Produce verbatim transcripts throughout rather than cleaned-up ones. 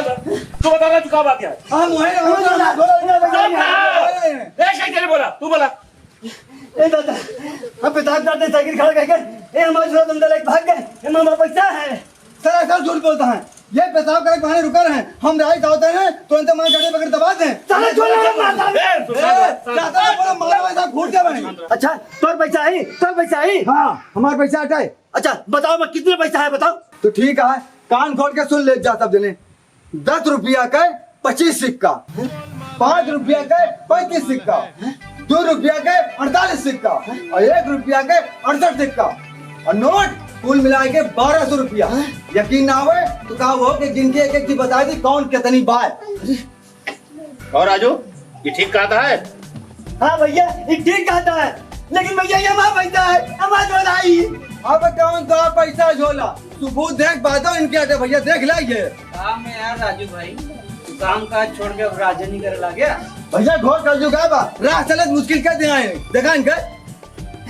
बता, तू बता रहा, तू का बात है? हम वहीं रहते हैं, हम दो लड़का बता रहे हैं। ए, कैसे बोला? तू बोला। ए दादा, हम पेशाब करते साइकिल खड़ा करके, ए, हमारा झोला धंधा लेके भाग गए, ए, हमारा पैसा है। सरासर झूठ बोलता है। ये पेशाब करे के बहाने रुका रहे। हम राय का होते हैं, तो इनसे मार गाड़ी पकड़ दबा दें। साला झोला मत मार। ए, सुन, ए, सुन, सुन। ज्यादा बोलो, मारो ऐसा घूट के बने। अच्छा, तोर पैसा आई, तोर पैसा आई। हाँ, हमार पैसा हटाए। अच्छा, बताओ, मैं कितने पैसा है, बताओ। तो ठीक है, कान खोल के सुन ले जा सब जने। दस रुपया के पच्चीस सिक्का, पाँच रुपया के पैंतीस सिक्का, दो रुपया के अड़तालीस सिक्का और एक रुपया के अड़सठ सिक्का और नोट कुल मिला के बारह सौ रुपया। यकीन ना होए तो कहा वो कि गिन के एक एक की बता दी कौन कितनी बार। और राजू, ये ठीक कहता है? हाँ भैया, ये ठीक कहता है, लेकिन भैया, ये हमारा पैसा है, हमारा झोला ही। अब कौन सा पैसा झोला? तू बहुत देख बातो इनके आते भैया, देख लाइए। काम में यार राजू भाई, तू काम काज छोड़ के अब राजनी करे लागे। भैया, घोर कलयुग है बा, राह चलत मुश्किल कर दिया है, देखा इनके।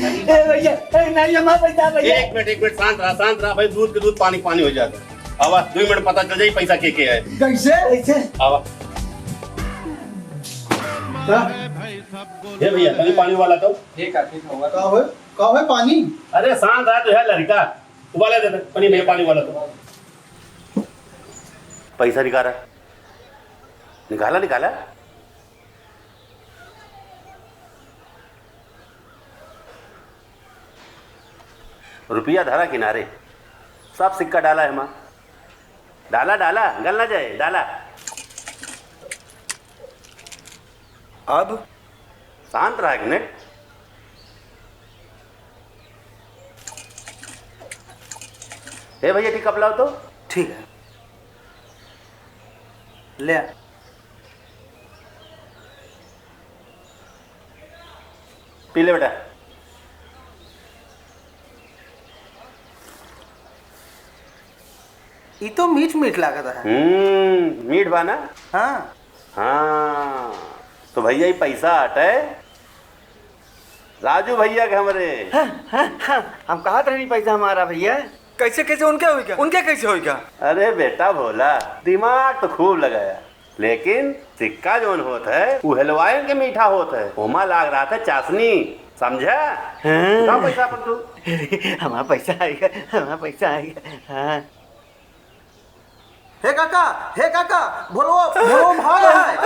ए भैया, ए नहीं, हमारा पैसा भैया। एक मिनट, एक मिनट, शांत रहा, शांत रहा भाई, दूध के दूध पानी पानी हो जाता है। आवा, दो मिनट पता चल जाई पैसा के के है। कैसे? कैसे? आवा। का? ये भैया, तनी पानी वाला तो। ठीक है, ठीक है, हुआ। का होए? का होए पानी? अरे शांत रहा तो है लड़का। उबाला दे दे, पानी भैया, पानी वाला तो। पैसा निकाला। निकाला, निकाला। रुपया धरा किनारे, सब सिक्का डाला है माँ। डाला, डाला, गल ना जाए, डाला। अब? शांत रहा एक मिनट। हे भैया, ठीक कप लाओ तो। ठीक है, ले आ। पी ले बेटा। ई तो मीठ मीठ लागत है। हम्म, मीठ बा ना? हाँ। हाँ, तो भैया, ई पैसा हटे राजू भैया के हमरे। हाँ, हाँ, हाँ, हम कहत रहनी पैसा हमारा भैया। कैसे, कैसे उनके होइगा? उनके कैसे होइगा? अरे बेटा भोला, दिमाग तो खूब लगाया, लेकिन सिक्का जौन होत है, उ हलवाइन के मीठा होत है, ओमा लाग रहत है चाशनी, समझा? हाँ। उठा पैसा अपन तू। हमारा पैसा आइगा, हमारा पैसा आइगा। हाँ। हे काका, हे काका, भोलवा, भोलवा भाग है।